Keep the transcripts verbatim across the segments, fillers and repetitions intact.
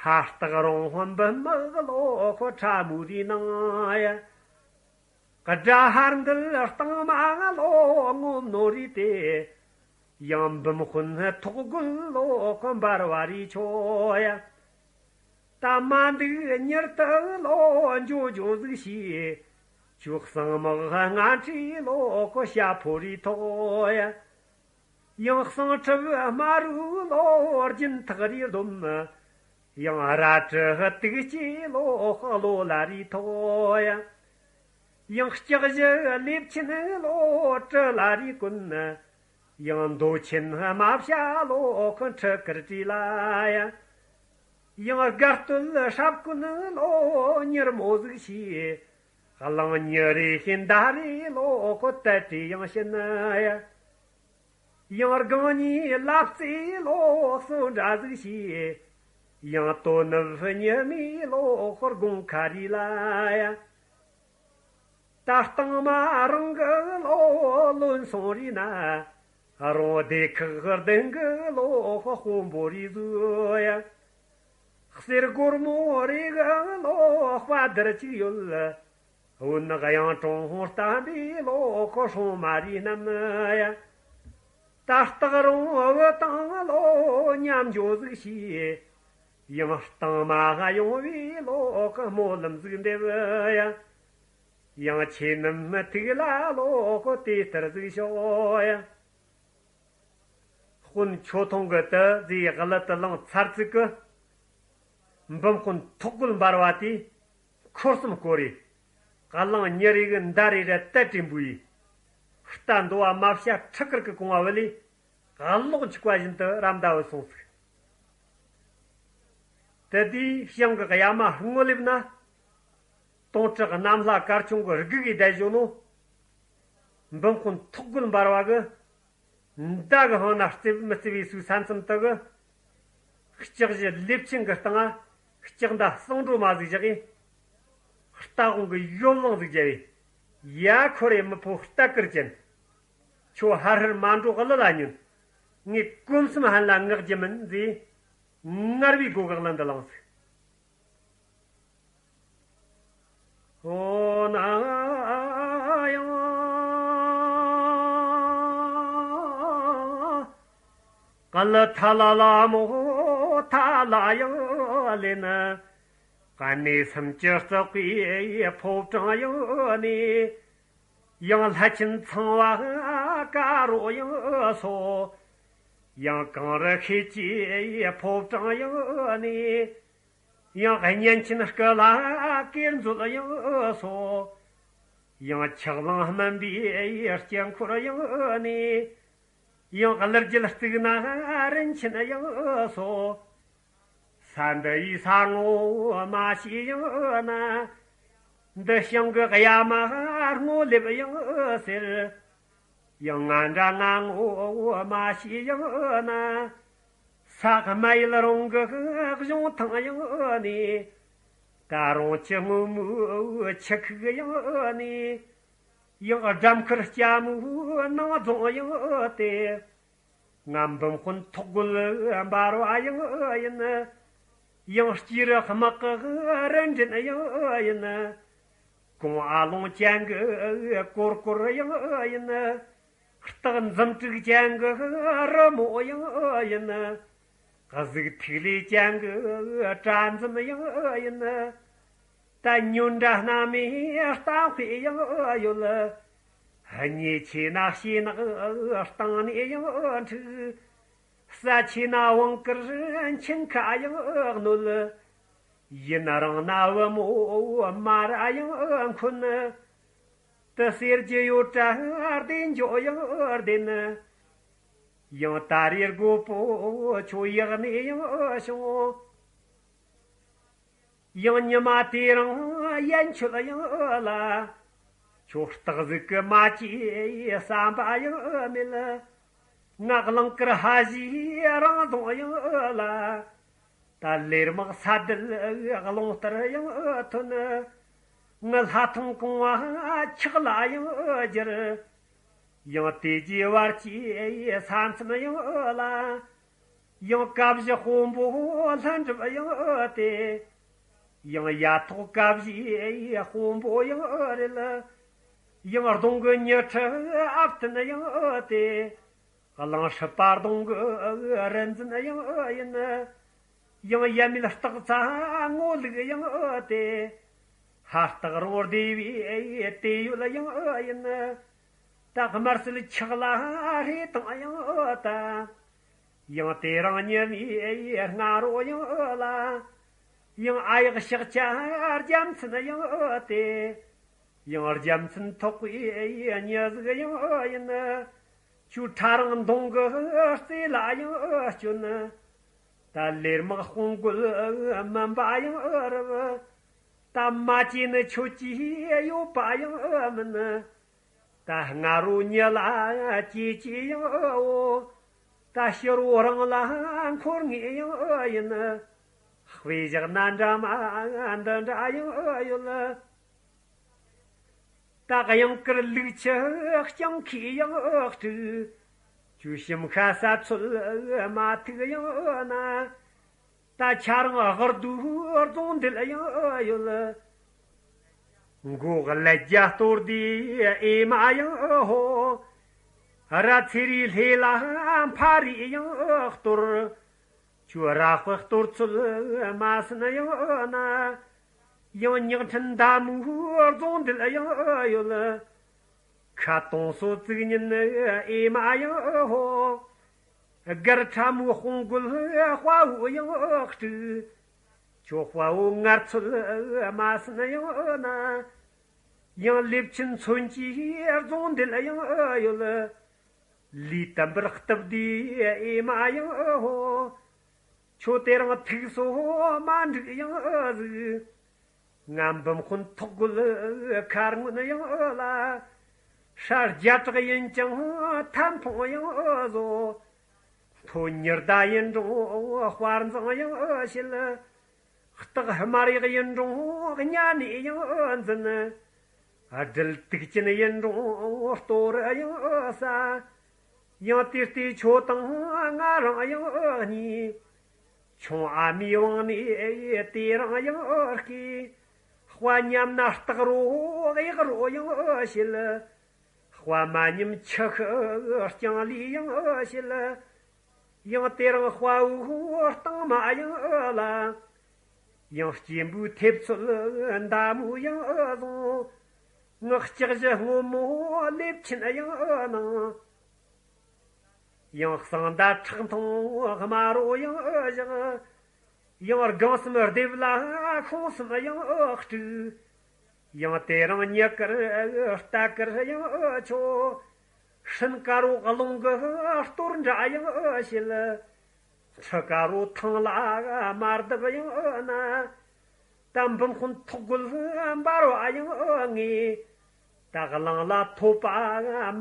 ཕ་སྟག་རོང་འབུམ་དམག་ལོ་ཁོ་ཁྲ་མོ་རི་ནང་ཡ། དགྲ་ཧར་འདུལ་སྟེང་མ་ལོ་ངོམ་ནོ་རི་དེ། ཡང་འབུམ་དཔོན་ཐོག་རྒོལ་ལོ་ཁོ་འབར་བ་རི་ཆོ་ཡ། ད་མ་འདུག་མྱུར་དུ་ལོ་འཇོ་འཇོ་ཟིག་ཤི། ཆུ་གསང་དམག་སྔ་འཁྲིས་ལོ་ཁོ་ཤ་ཕོ་རི་ཐོག་ཡ། ཡང་གསང་ཁྲབ་དམར་རུ་ལོ་རྒྱུན་ཐག་རིའི་སྡོམ། ཡང་རལ་གྲི་དུག་ཅེས་ལོ་གློ་ལ་རིའི་ཐོག་ཡ། ཡང་ལྕགས་གཞུ་ལེབ་ཆེན་ལོ་གྲི་ལ་རིའི་གོན། ཡང་མདོ་ཆེན་རྨ་བྱ་ལོ་ཁོ་ཁྲི་དཀར་བྲིས་ལ་ཡ། ཡང་དགའ་སྟོད་སྲབ་གོན་ལོ་མྱུར་མོ་ཟིག་ཤི། གླང་ཉི་རེ་ཤིན་ཟླ་རེ་ལོ་ཁོ་དལ་བྲེ་ཡང་ཕྱིན་ཡ། ཡང་སྒང་ཉིད་ལབ་རྩེ་ལོ་སོ་འདྲ་ཟིག་ཤི། ཡང་དོ་ནུབ་ཉི་མའི་ལོ་ཁོ་དགོང་ཁ་རི་ལ་ཡ། ད་སྟེང་མ་རང་གི་ལོ་ལོན་སོང་རི་ན། རོང་སྡེ་ཁག་བདུན་གི་ལོ་དཔོན་པོ་རི་བཟོ་ཡ། གསེར་སྒོར་མོ་རེ་གི་ལོ་དཔའ་དར་གཅིག་ཡོད། བོད་ནག་གཡང་གྲོང་བསྟན་པའི་ལོ་ཁོ་སྲུང་མ་རི་རྣམས་ཡ། ད་སྟག་རོང་བུ་དང་ལོ་མཉམ་འཇོ་ཟིག་ཤི། ཡང་སྟེང་མ་ཡོང་བའི་ལོ་ཁོ་སྨོན་ལམ་ཟིག་འདེབས་ཡ། ཡང་ཆེ་ནམ་ཐིག་ལ་ལོ་ཁོ་དེ་ལྟར་ཟིག་ཤོག་ཡ། དཔོན་ཆོ་ཐུང་གི་དུ་ཟེ་གླུ་དུ་ལང་ཚར་ཚིག་གི། འབུམ་དཔོན་ཐོག་རྒོལ་འབར་བ་དེ། འཁོར་གསུམ་སྐོར་རེ། གླང་ཉི་རེ་གི་མདའ་རེ་ར་དལ་བྲེ་འབུ་ཡི། རྟ་འདོ་བ་མ་བྱ་ཁྲི་དཀར་གི་གོང་བ་བུད་ལས། གློག་འཁྱུག་པ་བཞིན་དུ་ར་མདའ་བུད་སོང་ཟིག་དེ་དུས་ཞང་གི་གཡའ་མ་སྔོ་ལེབ་ན། དོང་ཁྲི་གནམ་ལྷ་དཀར་ཆུང་གི་སྒུག་གི་བསྡད་བཞོ་ནོ། འབུམ་དཔོན་ཐོག་རྒོལ་འབར་བ་གི། མདའ་གི་ཧང་ན་རྩེ་མི་རྩེ་བའི་སུའི་ས་མཚམས་དུ་གི། ལྕགས་གཞུ་ལེབ་ཆེན་གི་སྟེང་ང་ལྕགས་མདའ་གསང་སྒྲོ་མ་ཟིག་བཞག་གི། རྟ་དབང་གི་ཡོ་ལང་ཟིག་བརྒྱབ་བས། ཡ་ཁོ་རེ་མི་ཕོ་རྟ་དཀར་ཅན། ཁྱོད་ཧར་ཧར་མ་འགྲོ་གླུ་ལ་ཉོན། ངས་གོམ་གསུམ་ཧན་ལ་ངག་རྒྱུ་མིན་ཟེ། ངར་བའི་སྒོ་གི་གླུ་འདི་བླངས་ཟིག་ཨོ་ན་ཡང་། ག་ལ་ཐ་ལ་ལ་མོ་ཐ་ལ་ཡང་ལེ་ན། ག་ནས་སུམ་ཅུ་རྩག་པའི་ཕོ་བྲང་ཡང་ནས། ཡང་ལྷ་ཆེན་ཚངས་པ་དཀར་པོ་ཡང་སོ། ཡང་གངས་རི་ཤེལ་གྱི་ཕོ་བྲང་ཡང་ནས། ཡང་གཉན་ཆེན་སྐུ་ལ་གེར་མཛོད་ཡང་སོ། ཡང་ཆགས་ལང་སྨིན་པའི་དཀྱིལ་འཁོར་ཡང་ནས། ཡང་གླུ་རྒྱལ་གཙུག་ན་རིན་ཆེན་ཡང་སོ། ས་འདི་ཡི་ས་ངོ་མ་ཤེས་ཡང་ན། འདི་ཞང་གི་གཡའ་མ་སྔོ་ལེབ་ཡང་ཟེར། ཡང་ང་འདྲ་ང་ངོ་མ་ཤེས་ཡང་ན། ས་ག་མ་ཡིལ་རོང་གི་གཞུང་ཐང་ཡང་ནས། ད་རུང་ཆུ་སྔོན་མོའི་ཆུ་ཁུག་ཡང་ནས། ཡང་སྦྲ་མཁར་སྐྱ་མོའི་ནང་རྫོང་ཡང་སྟེ། ང་འབུམ་དཔོན་ཐོག་རྒོལ་འབར་བ་ཡང་ཡིན། ཡང་སྐྱེས་རི་དམག་གི་རུ་འདྲེན་ཡང་ཡིན། གོང་ཨ་ལོང་ཅན་གི་གོར་གོར་ཡང་ཡིན། སྟག་འཛུམ་དྲུག་ཅན་གི་རི་མོ་ཡང་ཡིན། གཟིག་ཐིག་ལེ་ཅན་གི་དྲ་འཛུམ་ཡང་ཡིན། ད་ཉོན་དྲ་སྣ་མའི་གཏམ་དཔེ་ཡང་ཡོད། ཉེ་ཆེ་ན་ཤེས་ནག་གཏིང་ནས་ཡང་འཁྲུག་ས་ཆེ་ན་བང་དཀར་འཆིང་ཁ་ཡང་གནོད། ཡུན་རིང་ན་བུ་མོ་མ་ར་ཡང་འཁོན། དུ་ཟེར་རྒྱུ་ཡོད་དྲ་བདེ་འཇོ་ཡང་བདེན། ཡང་ད་རེས་རྒོད་པོ་ཁྱོད་ཡག་ནས་ཡང་བྱུང་། ཡང་ཉི་མ་དེ་རིང་ཡན་ཆོད་ཡང་ལ། ཁྱོད་སྟག་གཟིག་གི་མ་སྐྱེས་བསམ་པ་ཡང་མེད། ང་གླིང་དཀར་ཧ་ཞིའི་རང་རྫོང་ཡང་ལ། ད་ལེར་དམག་ས་དལ་རླུང་ལྟར་ཡང་ཐོན། ངི་ལྷ་ཐང་གོང་བ་ཆག་ལ་ཡང་བསྒྱུར། ཡང་དེ་རྗེས་བར་གྱི་ས་མཚམས་ཡང་ལ། ཡང་ཀ་བཞི་དཔོན་པོ་ལྷུན་གྲུབ་ཡང་སྟེ། ཡང་ཡ་ཐོག་ཀ་བཞིའི་དཔོན་པོ་ཡང་རེད། ཡང་གདོང་གི་ཉི་ཁྲི་ཨ་བརྟན་ཡང་སྟེ། གླིང་ཧྲི་པ་གདོང་གི་རིག་འཛིན་ཡང་ཡིན། ཡང་ཡབ་མེས་སྟག་རྩེ་ངོ་ལུག་ཡང་སྟེ། ཕ་སྟག་རོང་སྡེ་བའི་དེ་ཡོད་ཡང་ཡིན། ད་དམར་སེར་ཆག་ལ་རེ་དང་ཡང་ད། ཡང་དེ་རིང་ཉི་མའི་སྔ་རོ་ཡང་ལ། ཡང་ཨ་ཡག་ཤག་ཅ་རྒྱལ་མཚན་ཡང་སྟེ། ཡང་རྒྱལ་མཚན་ཐོག་པའི་ཉི་ཟིག་ཡང་ཡིན། ཁྱོད་ཁྲ་རང་མདུང་གི་རྩེ་ལ་ཡང་སྐྱོན། ད་ལེར་མག་དཔུང་རྒོད་མིན་པ་ཡང་རབ། ད་མ་སྐྱེས་ནི་ཁྱོད་ཀྱིས་ཡོད་པ་ཡང་མིན། ད་སྔ་རོ་ཉི་ལ་སྐྱེས་ཀྱི་ཡང་འོ། ད་ཕྱི་རོ་རང་ལ་འཁོར་ངེས་ཡང་ཡིན། དཔེ་བཞག་ན་འདྲ་མ་འདི་འདྲ་ཡང་ཡོད། ད་གཡང་དཀར་ལུག་ཁྱུ་རྐྱང་ཁའི་ཡང་དཀྲུག་ཁྱོད་ཞིམ་ཤ་ཟ་ཚོད་མ་ཐུག་ཡང་ན། ད་ཁྱེད་རང་ཧར་དུ་རྫོང་འདེད་ཡང་ཡོད། མགོ་ཀླད་རྒྱ་གཏོར་དུས་ཨེ་མ་ཡང་ཧོ། ར་ཚེ་རིའི་ལྷས་ལ་འཕར་རི་ཡང་གཏོར། ཁྱོད་ར་དཔེ་གཏོར་ཚོད་མ་ཟིན་ཡང་ན། ཡང་ཉག་ཕྲན་མདའ་མོའི་རྫོང་འདེད་ཡང་ཡོད། ཁ་སྟོང་སོ་བཙུགས་ཉིན་ཨེ་མ་ཡང་ཧོ། སྒར་ཁྲ་མོའི་དཔུང་རྒོད་དཔའ་བོ་ཡང་དཀྲུག་ཁྱོད་དཔའ་བོ་ངར་ཚོད་མ་ཟིན་ཡང་ན། ཡང་ལེབ་ཆེན་མཚོན་གྱི་རྫོང་འདེད་ཡང་ཡོད། ལུས་དམ་པར་སྟབས་བདེ་ཨེ་མ་ཡང་ཧོ། ཁྱོད་དེ་རིང་ཐུགས་སོ་མ་འགྲིག་ཡང་ཟིག་ང་འབུམ་དཔོན་ཐོག་རྒོད་ཁར་ངོ་ནི་ཡང་ལ། ཧྲ་རྒྱ་གྲགས་ཡིན་ཀྱང་ཐབ་འཕང་ཡང་བཟོ། ཕོ་ཉི་ཟླ་ཡིན་རུང་དཔའ་མཛངས་ཡང་བྱེད། སྟག་དམར་ཡག་ཡིན་རུང་གཉའ་ནས་ཡང་འཛིན། སྦྲུལ་དུག་ཅན་ཡིན་རུང་གཏོར་ཡང་ས། ཡང་དེ་ལྟའི་ཁྱོད་དང་ང་རང་ཡང་གཉིས། ཆུང་ཨ་མའི་དབང་ནས་དེ་རིང་ཡང་སྐྱེས། དཔའ་ཉམས་ན་སྟག་རོ་གཡག་རོ་ཡང་བྱེད། དཔའ་མ་ཉམས་ཆུ་ཤི་རྐྱང་ལས་ཡང་བྱེད། ཡང་དེ་རིང་དཔའ་བོའི་རྟིང་མ་ཡང་ལ། ཡང་སྐྱེས་བུའི་ཐེབས་ཚོད་མདའ་མོ་ཡང་བཟུང་། ངག་ལྕགས་བཞི་སྔོན་མོ་ལེབ་ཆེན་ཡང་གནང་། ཡང་གསང་མདའ་ཁྲག་འཐུང་དམར་རོ་ཡང་བཞག་ཡང་སྒང་གསུམ་ལྡེབས་ལ་ཤོང་གསུམ་ཡང་དཀྲུག་ཡང་དེ་རིང་ཉི་དཀར་རྟ་དཀར་ཡང་ཆོ། སྲིན་དཀར་རོ་རླུང་གི་གཏོར་འདྲ་ཡང་བྱེད། ཁྲི་དཀར་རོ་ཐང་ལ་དམར་འདབ་ཡང་ན། ད་འབུམ་དཔོན་ཐོག་རྒོད་འབར་བ་ཡང་ངེས། ད་གླིང་ལ་ཐོབ་པ་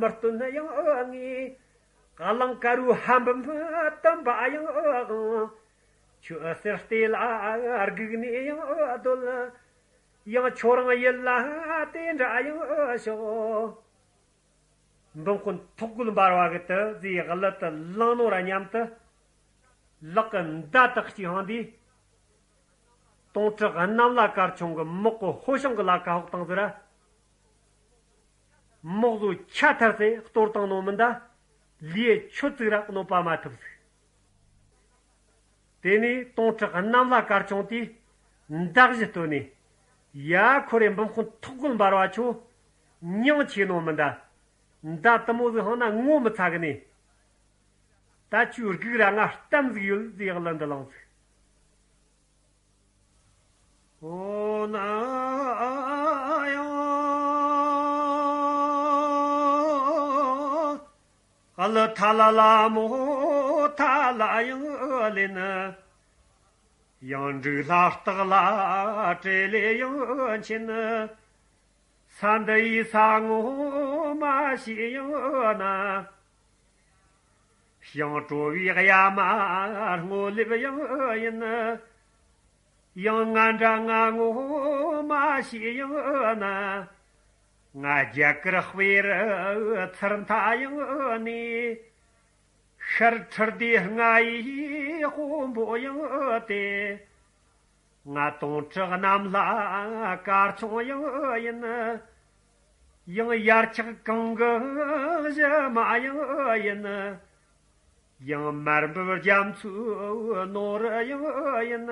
མི་སྟོན་ཡང་ངེས། གླིང་དཀར་རོའི་ཧ་འབུམ་བཏུམ་པ་ཡང་དབང་། ཁྱོད་གསེར་ལྟེ་ལ་སྒུག་ནས་ཡང་སྡོད། ཡང་ཁྱོད་རང་ཡིད་ལ་དེ་འདྲ་ཡང་ཤོག་འབུམ་དཔོན་ཐོག་རྒོད་འབར་བ་གི་དུ་ཟེའི་གླུ་དུ་བླངས་ནོ་ར་མཉམ་དུ། ལག་གི་མདའ་དག་གཅིག་འཕངས་དུས། དོང་ཁྲི་གནམ་ལ་དཀར་ཆུང་གི་མོག་གི་ཕོ་བྱང་གི་ལ་ཁ་ཧོག་བཏང་ཟིག་ར། མོག་བཟོ་ཆ་ཐར་སེ་གཏོར་བཏང་ནོ་མིན་ད། ལུས་ཆུ་བཙུགས་ར་གནོད་པ་མ་ཐུབ་ཟིག་དེ་ནས་དོང་ཁྲི་གནམ་ལ་དཀར་ཆུང་དེས་མདའ་གཞུ་བཏོན་ནས། ཡ་ཁོ་རེ་འབུམ་དཔོན་ཐོག་རྒོད་འབར་བ་ཁྱོད་མྱིང་ཆེ་ནོ་མིན་ད། མདའ་དུ་མོ་ཟིག་འཕངས་ན་ངོ་མི་ཚ་གི་ནས། ད་ཁྱོའི་སྒུག་ར་ང་གཏམ་ཟིག་ཡོད་ཟེར་གླུ་འདི་བླངས་ཟིག་འོ་ན་ཡང་གླུ་ཐ་ལ་ལ་མོ་ཐ་ལ་ཡང་ལེན། ཡང་འབྲུག་ལྷ་སྟག་ལ་སྤྲེལ་ལེ་ཡང་ཆེན། ས་འདི་ཡི་ས་ངོ་མ་ཤེས་ཡང་ན། ཞིང་བྲོ་བའི་གཡའ་མ་སྔོ་ལེབ་ཡང་ཡིན། ཡང་ང་འདྲ་ང་ངོ་མ་ཤེས་ཡང་ན། ང་རྒྱ་གར་དཔེ་རུ་ཚུར་མཐའ་ཡང་ནས། ཤར་ཁྲི་ལྡེ་ལྔ་ཡི་དཔོན་པོ་ཡང་སྟེ། ང་དོང་ཁྲི་གནམ་ལྷ་དཀར་ཆུང་ཡང་ཡིན། ཡང་ཡར་ཆགས་གངས་གི་བཞི་མ་ཡང་ཡིན། ཡང་མར་འབབ་རྒྱ་མཚོའི་ནོར་ཡང་ཡིན།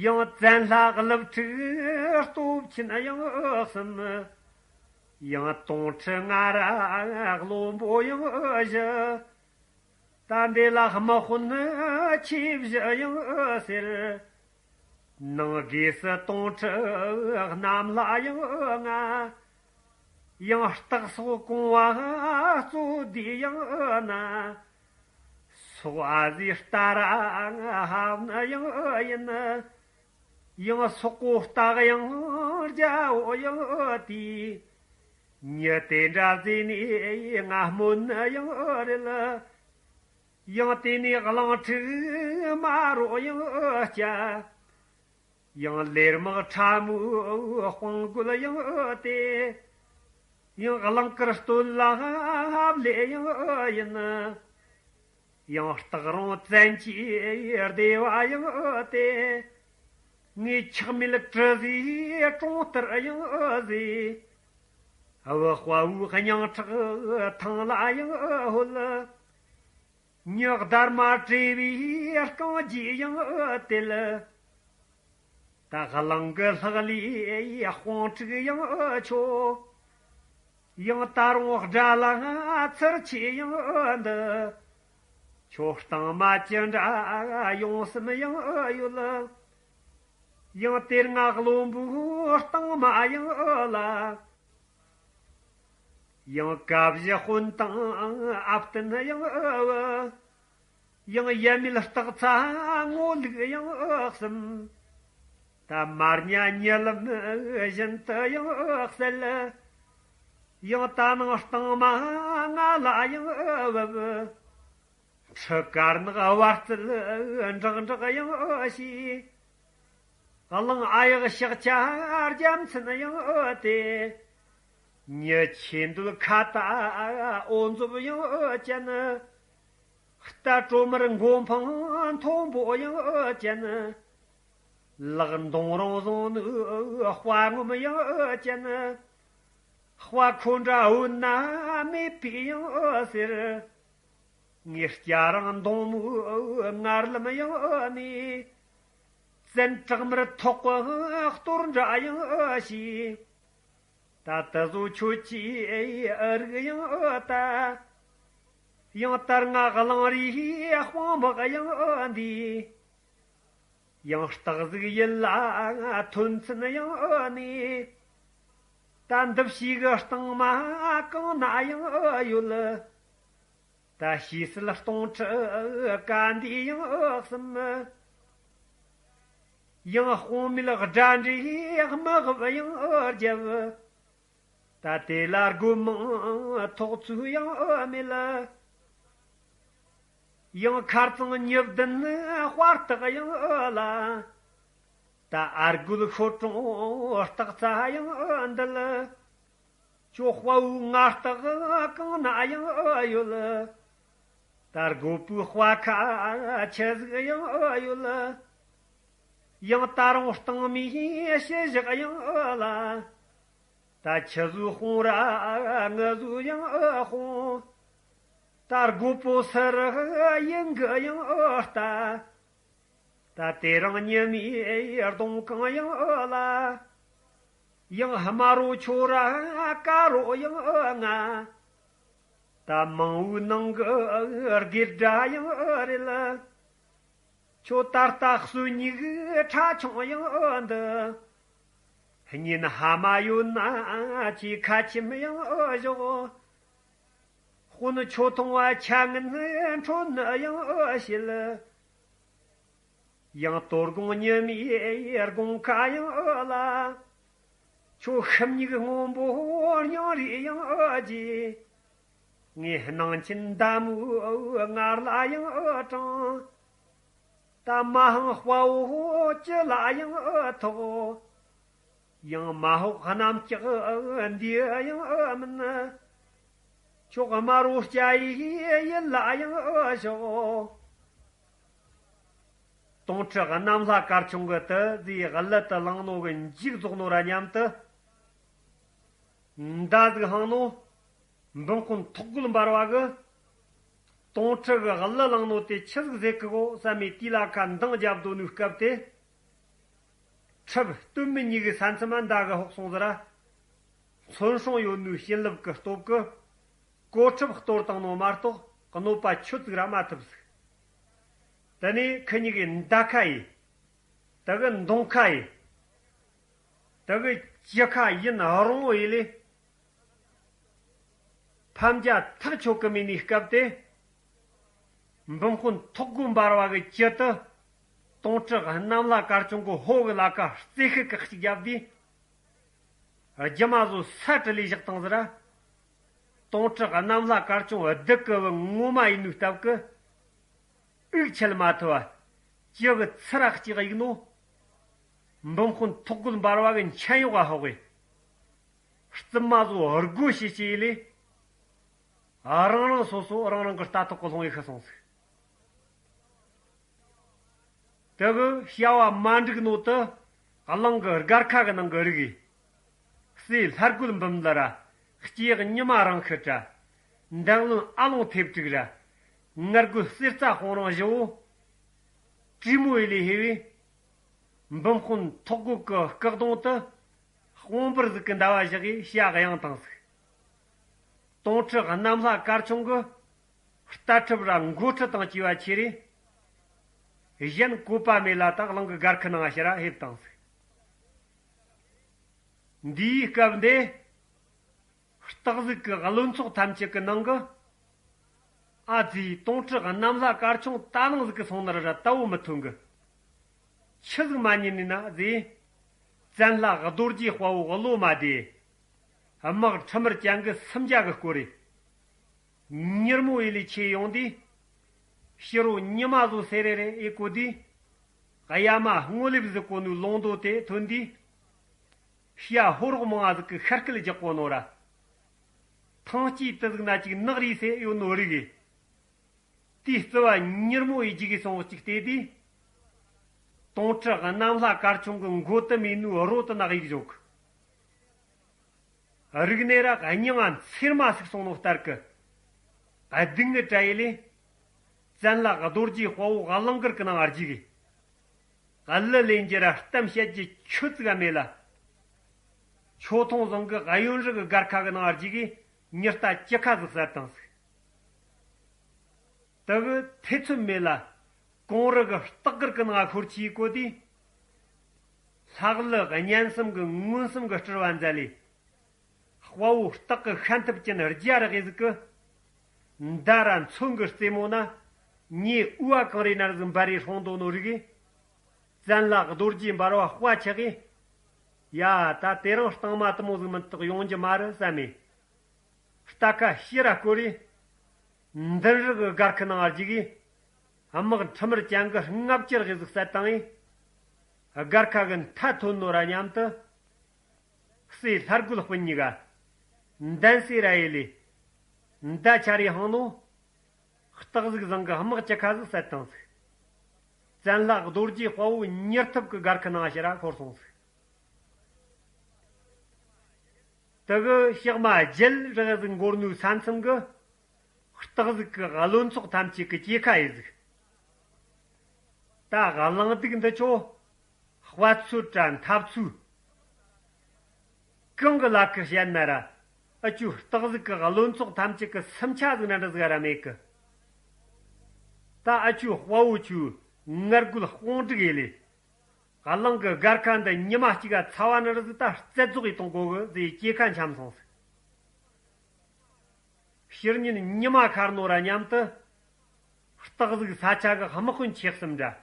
ཡང་བཙན་ལྷ་ཀླུ་ཕྲུག་སྟོབས་ཆེན་ཡང་གསུམ། ཡང་དོང་ཁྲི་ང་ར་བློན་པོ་ཡང་བཞི། ད་འདི་ལ་དམག་དཔོན་ཆེ་བཞི་ཡང་ཟེར། ནང་སྒོས་སུ་དོང་ཁྲི་གནམ་ལྷ་ཡང་ལྔ། ཡང་སྟག་སོགས་གོང་བ་གཙོ་བདེ་ཡང་ན། སོག་ཨ་ཟི་སྟ་ར་ཧབ་ན་ཡང་ཡིན། ཡང་སོག་པོ་སྟག་ཡང་རྒྱལ་པོ་ཡང་དེ། མྱི་དེ་འདྲ་ཟེ་ནས་ང་སྨོན་ཡང་རེད། ཡང་དེ་ནས་གླིང་ཕྲུག་མ་རོ་ཡང་སྐྱ། ཡང་ལེར་མག་ཁྲ་མོའི་དཔུང་རྒོད་ཡང་སྟེ། ཡང་གླིང་དཀར་སྟོད་ལ་ལས་ཡང་ཡིན། ཡང་སྟག་རོང་བཙན་གྱི་སྡེ་བ་ཡང་སྟེ། ངའི་ཆགས་མེད་གྲུ་ཟིག་གྲོང་ལྟར་ཡང་ཟིག། བུ་དཔའ་བོའི་སྙིང་ཁྲག་ཐང་ལ་ཡང་ཧོལ། ཉི་ཟླར་མ་བྲེས་པའི་རྐང་རྗེས་ཡང་དེད། ད་གླིང་གི་ལྷག་ལས་དཔུང་དཀྲུག་ཡང་ཆོག། ཡང་ད་རུང་དགྲ་ལ་ཚུར་ཆེ་ཡང་འདི། ཁྱོད་སྟེང་མ་ཅི་འདྲ་ཡོང་སེམས་ཡང་ཡོད། ཡང་དེ་སྔ་བློན་པོའི་སྟེང་མ་ཡང་ལ། ཡང་བཀའ་བཞི་དཔོན་དང་ཨ་བསྟན་ཡང་བུ། ཡང་ཡབ་མེས་སྟག་ཚང་ངོ་ལུག་ཡང་གསུམ། ད་མར་ཉ་ཉི་ལམ་བཞིན་དུ་ཡང་གསལ། ཡང་ད་ནང་སྟེང་མ་ང་ལ་ཡང་བབ། ཁྲི་དཀར་ནག་བར་རྩལ་འབྲག་འབྲག་ཡང་ཤེས། གླིང་ཨ་ཡག་ཤག་ཆ་རྒྱ་མཚན་ཡང་དེ། མྱི་ཆེ་འདོད་ཁ་ཏ་འོ་འཛོབ་ཡང་ཅན། རྟ་གྲོ་མར་མགོ་འཕང་མཐོན་པོ་ཡང་ཅན། ལག་མདུང་རིང་བཟུང་ནི་དཔའ་ངོམ་ཡང་ཅན། དཔའ་ཁོ་འདྲ་འོ་ན་མེད་པའི་ཡང་ཟེར། ངའི་སྐྱ་རིང་མདུང་མོའི་ངར་ལམ་ཡང་མེད། བཙན་བྲག་དམར་ཐོག་གི་གཏོར་འདྲ་ཡང་ཤེས། ད་ད་གཟོད་ཁྱོད་ཀྱིས་ཨ་རིག་ཡང་ལྟ། ཡང་ལྟར་ང་གླིང་རིའི་དཔུང་དམག་ཡང་འདི། ཡང་སྟག་གཟིག་ཡིད་ལ་ཐོན་ཚུན་ཡང་ནི། ད་འདི་ཕྱི་གི་སྟེང་མ་གང་ན་ཡང་ཡོད། ད་ཕྱི་སིལ་སྟོང་ཁྲི་ཀ་འདི་ཡང་གསུམ། ཡང་དཔུང་མེད་དགྲ་འདྲེ་དམག་ཡང་རྒྱབ། ད་དེ་ལ་རྒོད་མང་ཐོག་ཚུགས་ཡང་མེད་ལ། ཡང་མཁར་གཙང་ཉི་བདུན་དཔའ་རྟགས་ཡང་ལ། ད་ཨ་རྒོད་ཤོད་གྲོང་སྟག་རྩ་ཡང་འདི་ལ། ཁྱོད་དཔའ་བོའི་ངར་རྟགས་གང་ན་ཡང་ཡོད། ད་རྒོད་པོའི་དཔའ་ཁ་ཆི་ཟིག་ཡང་ཡོད། ཡང་ད་རུང་སྟེང་མའི་ཕྱི་བཞག་ཡང་ལ། ད་ཁྱི་ཟོས་ཕུང་ར་ངུ་ཟོས་ཡང་ཕུང་། ད་རྒོད་པོ་སུ་རུ་ཡིན་གི་ཡང་ལྟ། ད་དེ་རིང་ཉི་མའི་གདོང་གང་ཡང་ལ། ཡང་དམར་རོ་ཁྱོད་ར་དཀར་རོ་ཡང་ང་། ད་མང་བོའི་ནང་གི་དགེ་དགྲ་ཡང་རེད། ཁྱོད་ད་ལྟ་གསོན་སྙིགས་ཁྲ་ཆུང་ཡང་འདི། གཉེན་ཕ་མ་ཡོད་ན་ཁྱེད་ཁ་ཆེམས་ཡང་ཞོག། དཔོན་ཁྱོད་མཐོང་བ་ཆ་ངན་ཁྲོད་ནི་ཡང་བཤད། ཡང་དོ་དགོང་ཉི་མའི་དགོང་ཁ་ཡང་ལ། ཁྱོད་ཤི་མིག་སྔོན་པོ་སྙིང་རུས་ཡང་རྗེ། ངའི་སྣང་ཆེན་མདའ་མོའི་ངར་ལ་ཡང་དྲངས། ད་མ་ཧང་དཔའ་བོ་ཅི་ལ་ཡང་ཐོགས། ཡང་མ་ཧོག་གནམ་ལྕགས་འདི་ཡང་མིན། ཕྱོགས་དམར་པོ་སྐྱ་ཡི་ཡུལ་ལ་ཡང་ཨ་ཞོག། དོང་ཁྲི་གནམ་ལྷ་དཀར་ཆུང་གི་དུ་ཟིའི་གླུ་དུ་བླངས་ནོ་གི་མཇུག་རྫོགས་ནོ་ར་མཉམ་དུ། མདའ་ཟིག་འཕངས་ནོ། འབུམ་དཔོན་ཐོག་རྒོད་འབར་བ་གི། དོང་ཁྲི་གི་གླུ་བླངས་ནོ་དེ་ཆི་ཟིག་ཟེར་གི་གོ་བསམ་མེ་དེ་ལ་ཁ་འདང་རྒྱབ་དོ་ནུ་སྐབས་དེ། ཁྲབ་སྟོད་སྨད་གཉིས་ཀྱི་ས་མཚམས་མ་མདའ་གི་ཕོག་སོང་ཟེར་ར། མཚོན་སྲུང་ཡོད་ནུས་བྱིན་རླབས་ཀྱི་སྟོབས་ཀྱིས། གོ་ཁྲབ་གཏོར་བཏང་ནོ་མ་གཏོགས་གནོད་པ་ཁྱོད་ཅིག་ར་མ་ཐུབ་ཟིག། དེ་ནས་ཁི་གཉིས་ཀྱི་མདའ་ཁ་ཡིས། དེ་གི་མདུང་ཁ་ཡིས། དེ་གི་ལྕེ་ཁ་ཡིན་རུང་བོ་ཡི་ལས། ཕམ་རྒྱ་ཐག་ཆོད་གི་མེད་ནི་སྐབས་དེ། འབུམ་དཔོན་ཐོག་རྒོད་འབར་བ་གི་ཇི་ལྟར། དོང་ཁྲི་གནམ་ལྷ་དཀར་ཆུང་གི་ཕོ་གི་ལ་ཁ་རྩེ་ཤིག་གི་གཅིག་བརྒྱབ་དུས། རྒྱུ་མ་བཟོ་ས་བྲི་ལས་བཞག་བཏང་ཟེར། དོང་ཁྲི་གནམ་ལྷ་དཀར་ཆུང་བདུད་ཀྱི་བུ་ངོ་མ་ཡིན་ནུས་སྟབས་ཀྱིས། དབུགས་ཆད་མ་ཐུབ་པ། ཇི་གི་ཚུར་གཅིག་གཡུག་ནོ། འབུམ་དཔོན་ཐོག་རྒོད་འབར་བ་གི་མཆན་གཡོག་ག་ཕོག་གི། རྩིབ་མ་བཟོ་སྒོ་ཕྱེ་ཕྱེ་ཡི་ལས། རང་རང་སོ་སོ་རང་རང་གི་རྟ་ཐོག་གི་ལྷུང་ཡི་ཤི་སོང་ཟིག། དེ་གི་བྱ་བ་མ་འགྲིག་ནོ་དུ། གླིང་གི་སྒར་ཁ་གི་ནང་གི་རིགས། སྲས་ལྷ་རྒོད་འབུམ་ལ་ར། སྐྱེས་ཉི་མ་རང་ཤི་དྲ། འདན་བློན་ཨ་ལོང་ཐེབས་དྲུག་ར། ངར་རྒོད་གསེར་རྩ་ཧོང་རང་བཞི་བོ། དྲེ་མོ་ཡི་ལས་ཧེ་བས། འབུམ་དཔོན་ཐོག་རྒོད་ཀྱི་སྐུ་གདོང་དུ། དཔུང་པར་ཟིག་གི་འདའ་བ་བཞག་གིས་བྱ་གཡེང་བཏང་ཟིག། དོང་ཁྲི་གནམ་ལྷ་དཀར་ཆུང་གི། རྟ་ཁྲབ་ར་མགོ་ཁྲི་དང་བཅས་པ་ཁྱེར་རེ། གཞན་བཀོད་པ་མེད་ལ་ད་གླིང་གི་སྒར་ཁ་ནང་ཕྱིར་ར་ཕེབས་བཏང་ཟིག། འདིའི་སྐབས་འདི། སྟག་གཟིག་གི་བློན་ཚོགས་ཐམས་ཅད་ཀྱི་ནང་གི། ཨ་ཙི། དོང་ཁྲི་གནམ་ལྷ་དཀར་ཆུང་ད་ལང་ཟིག་གི་སོང་ནར་ར་ལྟ་བུ་མི་ཐོན་གི། ཆི་ཟིག་མ་ཉན་ནི་ན་ཟེ། བཙན་ལྷ་རྡོ་རྗེ་དཔའ་བོ་བློ་མ་བདེ། དམག་ཁྲི་མར་ཅན་གི་སུམ་བརྒྱ་གི་སྐོར་རེ། མྱུར་མོ་ཡི་ལས་ཆེ་ཡོང་དུས། ཕྱི་རོ་ཉི་མ་བཟོ་སེ་རེ་རེ་ཨེ་གོ་དུས། གཡའ་མ་སྔོ་ལེབ་ཟིག་གོ་ནུ་ལོང་རྡོ་དེ་ཐོན་དུས། ཤ་ཕོ་རོག་མང་ང་ཟིག་གི་ཤ་སྐད་རྒྱག་གོ་ནོ་ར། ཐང་སྐྱིད་དུ་ཟིག་ན་ཅིག་ནག་རིས་སེ་ཡོད་ནོ་རིག་གི། དེའི་རྩི་བ་མྱུར་མོ་ཡི་རྒྱུག་གི་སོང་གཅིག་བལྟས་དུས། དོང་ཁྲི་གནམ་ལྷ་དཀར་ཆུང་གི་མགོ་དུ་མེད་ནུ་རོ་དུ་ནག་ཡིག་བཞོག། རིག་གནས་ར་སྙིང་ང་འཚེར་མ་ཟིག་སོང་ནོ་ལྟར་གི། སྡུག་བསྔལ་བྲལ་ཡི་ལས། བཙན་ལྷ་རྡོ་རྗེ་དཔའ་བོ་གླིང་དཀར་གི་ནང་རྒྱུག་གི། གླུ་ལེན་རྒྱུ་ར་གཏམ་བཤད་རྒྱུ་ཁྱོད་ཙིག་ག་མེད་ལ། ཆོ་ཐོང་བཟང་གི་གཡོན་རིགས་གི་སྒར་ཁ་གི་ནང་རྒྱུག་གི་མྱི་རྟ་ཅི་ཁ་ཟིག་བསད་བཏང་ཟིག། དེ་གི་ཐེ་ཚོམ་མེད་ལ། གོང་རི་གི་སྟག་སྒར་གི་ནང་ཤོར་ཆི་གོ་དུས། ལྷག་ལུ་གཉན་གསུམ་གི་མངོན་སུམ་གི་སྤྲུལ་བ་མཛད་ལས། དཔའ་བོ་སྟག་གི་ཤན་ཐུབ་ཅན་རྒྱ་ར་གི་ཟིག་གི། མདའ་ར་མཚོན་གི་རྩེ་མོ་ན། ཉེ་དབུ་བ་གང་རེ་ན་ཟིག་འབར་རེ་ཧྲོང་དོ་ནོ་རིག་གི། བཙན་ལྷ་རྡོ་རྗེ་འབར་བ་དཔའ་ཆགས་གི། ཡ་ད་དེ་རིང་སྟག་མ་དུ་མོ་ཟིག་མིན་དག་ཡོང་རྒྱུ་མ་རེད་བསམ་མེ། རྟ་ཁ་ཤི་ར་སྐོར་རེ། མདུན་རི་གི་སྒར་ཁ་ནང་རྒྱུག་གི། དམག་ཁྲི་མར་ཅན་གི་ལྔ་བཅུ་རེ་ཟིག་བསད་བཏང་ངེ། སྒར་ཁ་གི་མཐའ་ཐོན་ནོ་ར་མཉམ་དུ། སྲས་ལྷ་རྒོད་སྤུན་གཉིས་ཀ། འདན་སྲས་ར་ཡེ་ལས། མདའ་ཆ་རེ་འཕངས་ནོ། སྟག་གཟིག་བཟང་གི་དམག་ཅི་ཁ་ཟིག་བསད་བཏང་ཟིག། བཙན་ལྷ་རྡོ་རྗེ་དཔའ་བོ་མྱུར་ཐུབ་ཀྱི་སྒར་ཁ་ནང་ཕྱིར་ར་ཤོར་སོང་ཟིག། དེ་གི་ཞག་མ་བརྒྱད་རེ་ཟིག་འགོར་ནུའི་ས་མཚམས་གི། སྟག་གཟིག་གི་བློན་ཚོགས་ཐམས་ཅད་ཀྱི་སྐྱེ་ཁ་ཡི་ཟིག། ད་གླང་སྡིག་འདི་ཆོ། དཔའ་ཚོད་དྲ་འཐབ་ཚོད། གང་གི་ལ་ཁུ་བཤད་ན་ར། ཨ་ཆུ་སྟག་གཟིག་གི་བློན་ཚོགས་ཐམས་ཅད་ཀྱི་སུམ་ཆ་ཟིག་ན་འདྲ་ཟིག་ར་མེད་གི། ད་ཨ་ཆུ་དཔའ་བོ་ཆུ་ངར་རྒོད་དཔུང་སྒྲིག་ཡེ་ལས། གླིང་གི་སྒར་ཁ་འདི་ཉི་མ་གཅིག་ག་ཚ་བ་ན་ར་ཟིག་ད་རྩད་རྫོགས་ཡེ་གཏོང་དགོ་གི་ཟེ་སྐྱེ་ཁ་འཆམ་སོང་ཟིག། ཕྱི་ཉིན་ཉི་མ་ཤར་ནོ་ར་མཉམ་དུ། སྟག་གཟིག་ས་ཆ་གི་དམག་དཔོན་ཆེ་གསུམ་འདྲ།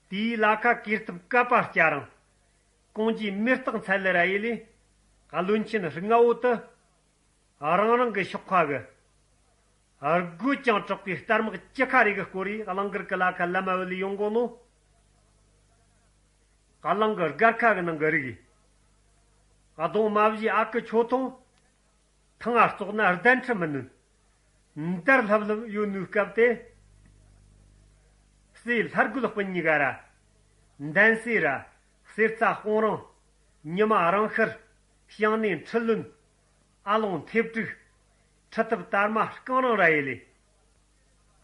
དེའི་ལ་ཁ་གུས་སྟབས་བསྐལ་པ་སྐྱ་རིང་། གོང་ཅི་མེ་སྟག་མཚལ་ལེ་ར་ཡེ་ལས། བློན་ཆེན་ལྔ་བོ་དུ། རང་རང་གི་ཤོག་ཁ་གི། རྒོད་ཅིང་དྲག་པའི་རྟ་དམག་ཅི་ཁ་རེ་གི་སྐོར་རེ་གླིང་དཀར་གི་ལ་ཁ་ལམ་མ་བུད་ལས་ཡོང་གོ་ནོ། གླིང་གི་སྒར་ཁ་གི་ནང་གི་རིགས། གདོང་མ་བཞི་ཨ་ཁུ་ཆོ་ཐོང་། ཐང་ང་བཙོག་ན་གདན་ཁྲི་མི་ནུས། འདར་ལྷབ་ལྷབ་ཡོད་ནུས་སྐབས་དེ། སྲས་ལྷ་རྒོད་སྤུན་གཉིས་ཀ་ར། འདན་སྲས་ར། གསེར་རྩ་སྤུང་རིང་། ཉི་མ་རང་ཤར། བྱང་ནས་འཕྲུལ་བློན། ཨ་ལོང་མཐེབ་དྲུག་ཁྲི་ཐབ་དར་མ་རྐང་རིང་ར་ཡེ་ལས།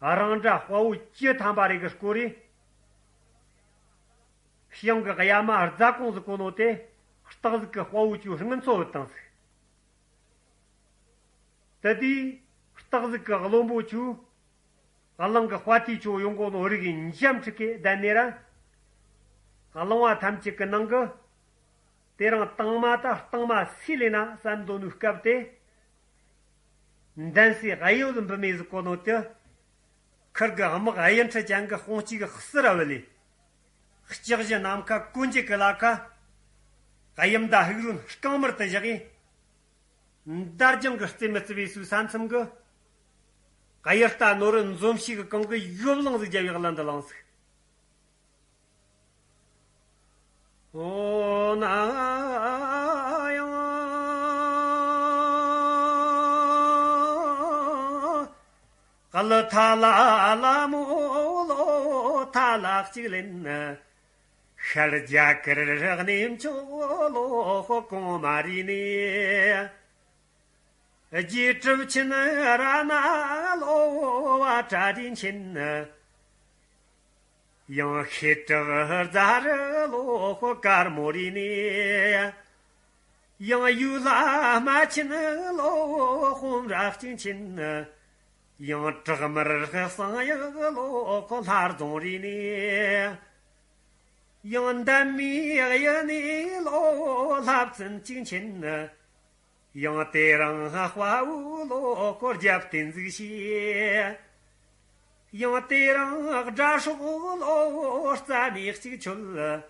རང་འདྲ་དཔའ་བོ་བཅུ་ཐམ་པ་རེ་གི་སྐོར་རེ། བྱང་གི་གཡའ་མ་རྫ་གོང་ཟིག་གོ་ནོ་དེ། སྟག་གཟིག་གི་དཔའ་བོ་ཆུ་སྔུན་ཚོ་བུད་བཏང་ཟིག་དེ་དུས་སྟག་གཟིག་གི་བློན་པོ་ཆུ། གླང་གི་དཔའ་ཐུལ་ཆུ་ཡོང་གོ་ནོ་རིགས་འཇམ་འཁྲིག་གི་བསྡད་ནས་ར། གླང་བ་ཐམས་ཅད་ཀྱི་ནང་གི། དེ་རིང་དང་མ་ད་སྟག་མ་སུས་ལེན་ན་བསམ་འདོད་ནུས་སྐབས་དེ། འདན་སྲས་གཡོ་ལ་འབུ་མེ་ཟིག་གོ་ནོ་དེ། ཁིར་གི་དམག་གཡུ་འཕྲུལ་ཅན་གི་དཔུང་གཅིག་གི་ཟུར་ར་བུད་ལས། ལྕགས་གཞུ་ནམ་མཁའ་གོན་རྒྱུ་གི་ལ་ཁ། གཡུ་མདའ་ཕུག་རོན་རྐང་མར་དུ་བཞག་གིས། འདར་ལྗང་གི་རྩེ་མི་རྩེ་བའི་སུའི་ས་མཚམས་གི། གཡུ་རྟ་ནོར་བུ་འཛོམས་ཤིག་གི་གང་གི་ཡོབ་ལང་ཟིག་རྒྱབ་ཡག་ལ་འདི་ལངས་ཟིག་ཨོ་ན་ཡང་། ག་ལ་ཐ་ལ་ལ་མོ་ལོ་ཐ་ལ་གཅིག་ལེན། ཤར་རྒྱ་གར་གནས་མཆོག་ལོ་ཧོ་གོང་མ་རི་ནས། རྗེ་གྲུབ་ཆེན་ར་ན་ལོ་བ་གྲ་སྒྲིག་ཆེན། ཡང་ཤེས་གྲགས་རྫ་རི་ལོ་ཧོ་དཀར་མོ་རི་ནས། ཡང་ཡུལ་ལྷ་མ་ཆེན་ལོ་ཧོམ་ར་གཅིག་ཆེན། ཡང་བྲག་དམར་གསང་ཡག་ལོ་ཧོ་ལྷ་རྫོང་རི་ནས། ཡང་འདན་མའི་གཡུ་ནས་ལོ་ལྷ་བཙུན་གཅིག་མཁྱེན། ཡང་དེ་རིང་དཔའ་བོའི་ལོ་སྐོར་རྒྱབ་རྟེན་འཛུགས་བྱས། ཡང་དེ་རིང་དགྲ་སྲོག་ལོ་རྩ་ནས་གཅིག་ཆོད།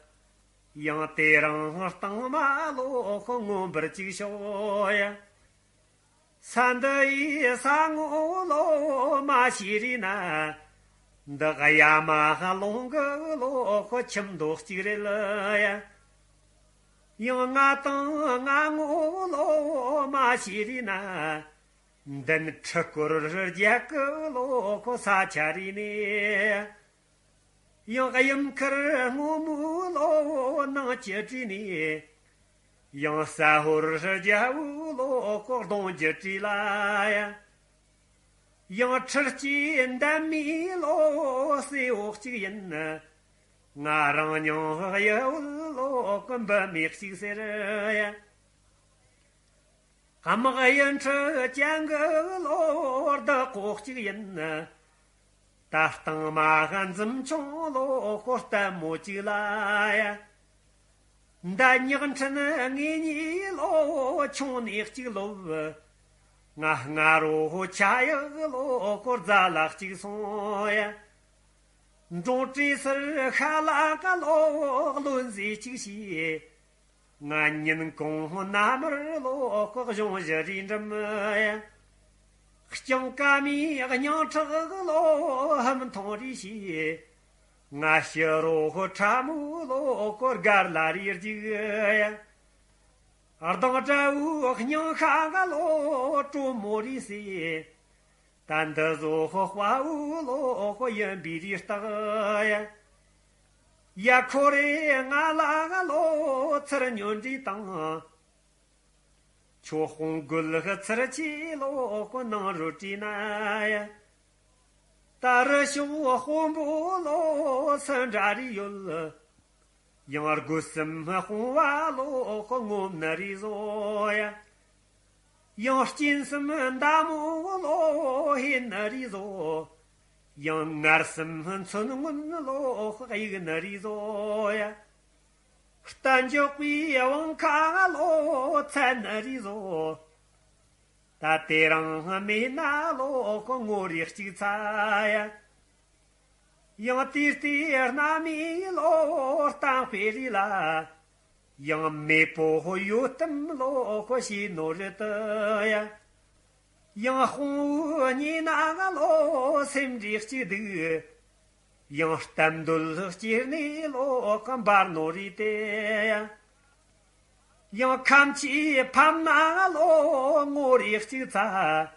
ཡང་དེ་རིང་སྟེང་མ་ལོ་ངོ་འབུར་གཅིག་ཤོག་ཡ། ས་འདི་ཡི་ས་ངོ་ལོ་མ་ཤེས་རེ་ན། འདི་གཡའ་མ་ལུང་གི་ལོ་ཁོ་ཁྱིམ་མདོ་གཅིག་རེད་ལ་ཡ། ཡང་ང་དང་ང་ངོ་ལོ་མ་ཤེས་རེ་ན། འདི་ནི་ཁྲི་སྐོར་རྒྱལ་གི་ལོ་ཁོ་ས་ཆ་རེ་ནས། ཡང་གཡུ་མཁར་སྔོན་མོའི་ལོ་ནང་གི་བྲིས་ནས། ཡང་ས་ཧོར་རྒྱལ་བོའི་ལོ་ཁོ་གདུང་རྒྱུད་བྲིས་ལ་ཡ། ཡང་ཁྲི་སྐྱེས་འདན་མའི་ལོ་སྲས་འོག་གཅིག་ཡིན། ང་རང་མྱིང་གཡུ་བོའི་ལོ་ཁོ་འབུ་མེ་གཅིག་ཟེར་ཡ། དམག་གཡུ་འཕྲུལ་ཅན་གི་ལོ་བདག་པོ་གཅིག་ཡིན། ད་སྟེང་མ་ག་འཛུམ་ཆུང་ལོ་ཁོ་ལྟད་མོ་གཅིག་ལ་ཡ། འདི་ཉག་ཕྲན་ངེད་གཉིས་ལོ་ཆུང་ནས་གཅིག་ལོབས། ང་སྔ་རོ་ཆ་ཡག་ལོ་ཁོ་རྫ་ལ་གཅིག་སོང་ཡ། འབྲོང་བྲེ་སར་ཤ་ལ་ཀ་ལོ་བློན་ཟས་གཅིག་བྱས། ང་ཉིན་གུང་གནའ་མར་ལོ་ཁོ་གཞུང་བཞི་རེ་འགྲིམ་ཡ། སྤྱང་ཀ་མའི་སྙིང་ཁྲག་ལོ་ཧམ་ཐོང་རེ་བྱས། ང་ཕྱི་རོ་ཁྲ་མོ་ལོ་ཁོ་སྒར་ལ་རེ་རྒྱུག་ཡ། གདང་དགྲ་བོའི་སྙིང་ཤ་ལོ་དྲོན་མོ་རེ་ཟས། ད་འདི་བཟོ་དཔའ་བོའི་ལོ་ཡིན་པའི་རེ་རྟགས་ཡ། ཡ་ཁོ་རེ་ང་ལ་ལོ་ཚུར་ཉོན་འདྲི་དང་། ཁྱོད་དཔུང་རྒོད་ལྷག་ཚུར་ཆེ་ལོ་ཁོ་ནང་རུ་བྲིས་ན་ཡ། ད་རི་ཤོག་དཔོན་པོ་ལོ་སུ་འདྲ་རེ་ཡོད། ཡང་རྒོད་སེམས་དཔུང་བ་ལོ་ཁོ་ངོམ་ནི་རེ་བཟོ་ཡ། ཡང་གཅིན་སེམས་མདའ་མོ་ལོ་ཧེ་ནི་རེ་བཟོ། ཡང་ངར་སེམས་མཚོན་རྔོན་ལོ་ཁོ་གཡུག་ནི་རེ་བཟོ་ཡ། རྟ་མགྱོགས་པའི་དབང་ཁ་ལོ་ཚད་ནི་རེ་བཟོ། ད་དེ་རིང་མེད་ན་ལོ་ཁོ་ངོ་རེ་གཅིག་ཚ་ཡ། ཡང་དེ་ལྟའི་རྣམ་སྨིན་ལོ་གཏམ་དཔེ་རེ་ལ། ཡང་མེས་པོ་གཡོ་གཏམ་ལོ་ཁོ་ཤེས་ནོ་རེད་ཡ། ཡང་དཔུང་བོའི་གཉེན་ན་ལོ་སེམས་འདྲིས་གཅིག་འདུག་ཡང་གཏམ་འདོད་སྐྱེས་ནས་ལོ་ཁོ་འབར་ནོ་རེད་དེ་ཡ། ཡང་ཁམས་ཀྱི་ཕམ་ན་ལོ་ངོ་རེ་གཅིག་ཚ།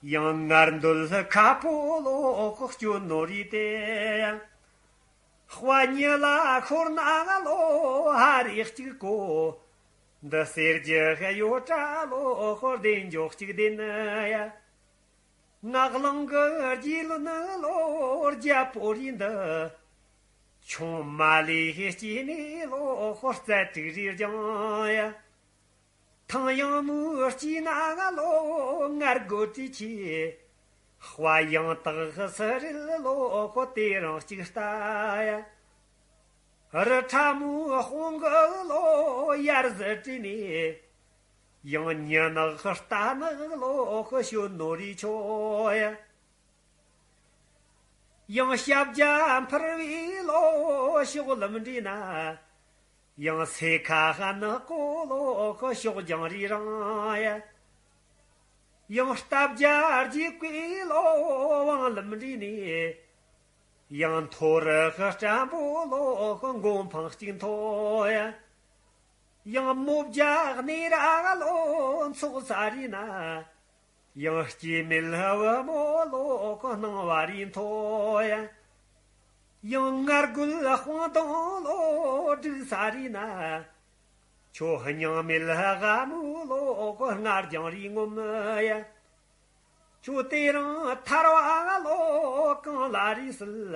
ཡང་ངར་འདོད་ཁ་པོ་ལོ་ཁོ་སྐྱོ་ནོ་རེ་དེ། དཔའ་ཉི་ལ་ཤོར་ན་ལོ་ཧ་རེ་གཅིག་གོ། འདི་གསེར་གྱི་ཡོ་བྲ་ལོ་ཁོ་བདེ་འཇོག་གཅིག་བདེ་ནི་ཡ། ངག་ལང་གི་རྗེས་ལོ་ནི་ལོ་རྒྱ་པོ་རེ་འདི། ཆུང་མ་ལས་སྐྱེས་ནས་ལོ་ཧོར་རྩ་དྲུག་རེ་ལྗང་ཡ། ཐང་ཡང་མོའི་སྐྱེས་ན་ལོ་ངར་དགོད་དྲི་ཆེ། དཔའ་ཡང་དག་སི་རིལ་ལོ་ཧོ་དེ་རང་གཅིག་ལྟ་ཡ། རི་ཁྲ་མོའི་དཔུང་གི་ལོ་ཡར་ཟི་བྲིས་ནས། ཡང་ཉི་ནག་རྟ་ནག་ལོ་ཁོ་ཤོད་ནོ་རི་ཆོ་ཡ། ཡང་ཞབས་རྒྱ་འཕུར་བའི་ལོ་ཕྱོགས་ལམ་འདྲེས་ན། ཡང་སེ་ཁ་ནག་གོ་ལོ་ཁོ་ཕྱོགས་རྒྱང་རི་རང་ཡ། ཡང་རྟ་བརྒྱ་རྗེས་བཀོད་ལོ་བང་ལམ་འདྲེས་ནས། ཡང་མཐོ་རི་ཁ་སྤྲན་པོ་ལོ་ཁོ་མགོ་འཕང་གཅིག་མཐོ་ཡ། ཡང་མོ་བརྒྱ་གནས་ར་ལོ་ཚོགས་ས་རི་ན། ཡང་སྐྱེ་མེད་བུ་མོ་ལོ་ཁོ་སྣང་བ་རི་མཐོ་ཡ། ཡང་ངར་རྒོད་དཔང་དང་ལོ་སྒྲིག་ས་རི་ན། ཁྱོད་སྙིང་མེད་ལྷ་ག་མོ་ལོ་ཁོ་སྔར་རྒྱང་རི་ངོམ་ཡ། ཁྱོད་དེ་རིང་ཐར་བ་ལོ་གང་ལ་རི་སིལ།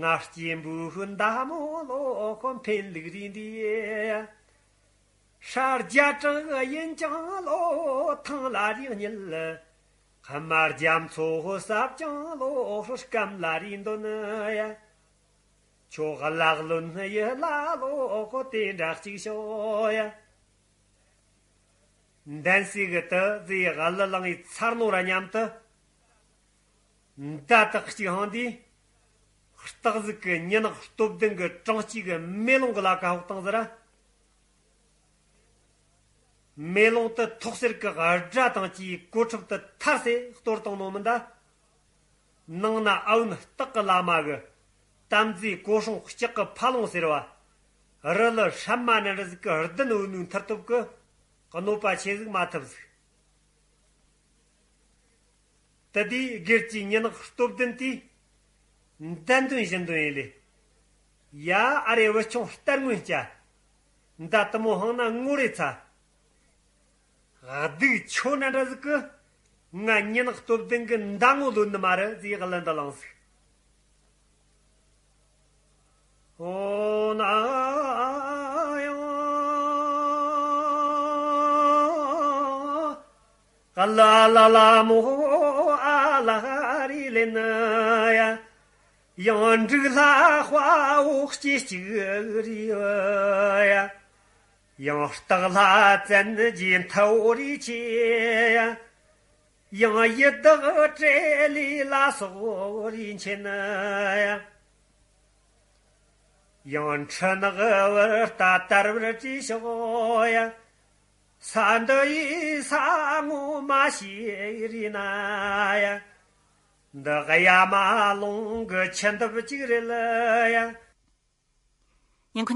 ང་སྐྱེན་བུ་ཧུན་ད་མོ་ལོ་ཁོ་འཕེན་ལུག་རི་འདི། ཧྲ་རྒྱ་གྲགས་ཡིན་ཀྱང་ལོ་ཐང་ལ་རི་གཉིད། ཁ་མ་རྒྱ་མཚོ་ཧོ་སབ་ཀྱང་ལོ་ཧྲོ་སྐམ་ལ་རི་འདོན་ཡ། ཁྱོད་ལག་ལོན་ཡི་ལ་ལོ་ཁོ་དེ་འདྲ་གཅིག་ཤོ་ཡ། འདན་སི་གི་དུ་ཟི་ཡི་ལི་ལང་ཡི་ཚར་ནོ་ར་མཉམ་དུ། མདའ་དག་གཅིག་ཧང་དུས། སྟག་གཟིག་གི་ཉི་ནག་སྟོབས་ལྡན་གི་གྲང་སྐྱིད་གི་མེ་ལོང་གི་ལ་ཀ་ཧོག་བཏང་ཟེར། མེ་ལོང་དུ་ཐོག་སེར་གི་སྒྲ་དང་བཅས་གོ་ཁྲབ་ཏུ་ཐར་སེ་གཏོར་བཏང་ནོ་མིན་ད། ནང་ན་ཨ་བུན་སྟག་གི་བླ་མ་གི་དམ་རྫས་གོ་སྲུང་ལྕགས་གི་ཕ་ལོང་ཟེར་བ། རི་ལི་སྲན་མ་ནི་འདྲ་ཟིག་གི་ལྡན་འུ་ནུ་མཐར་ཐུབ་གི་གནོད་པ་ཆེ་ཟིག་མ་ཐུབ་ཟིག། དེ་དུས་སྒེར་གྱི་ཉི་ནག་སྟོབས་ལྡན་དེས་འདན་དོན་བཞིན་དོན་ཡིན་ལེ། ཡ་ཨ་རེ་བུ་ཆུང་སྟར་ངོས་སྐྱ། མདའ་དུ་མོ་ཧང་ན་ངོ་རེ་ཚ། སྡུག་ཆོ་ན་འདྲ་ཟིག་གི། ང་ཉི་ནག་སྟོབས་ལྡན་གི་མདའ་ངོ་ལོན་ནི་མ་རེད་ཟེར་གླུ་འདི་བླངས་ཟིག། ཨོ་ན་ཡང་། ཨ་ལ་ལ་ལ་མོ་ཨ་ལ་རི་ལེན་ཡ། ཡང་འབྲུག་ལྷ་དཔའ་བོ་སྐྱེ་གཅིག་རི་ཡ། ཡང་སྟག་ལྷ་བཙན་གྱི་མཐའ་བོ་རི་ཆེ་ཡ། ཡང་ཡི་དྭགས་བྲེ་ལི་ལ་སོགས་རི་ཆེན་ཡ། ཡང་ཁྲི་ནག་བུར་རྟ་དར་བུར་བྲིས་ཤོག་ཡ། ས་འདི་ཡི་ས་ངོ་མ་ཤེས་རི་ན་ཡ། འདི་གཡའ་མ་ལུང་གི་ཆུ་འདབ་ཅིག་རེད་ལ་ཡ། ཉིན་ཁུན།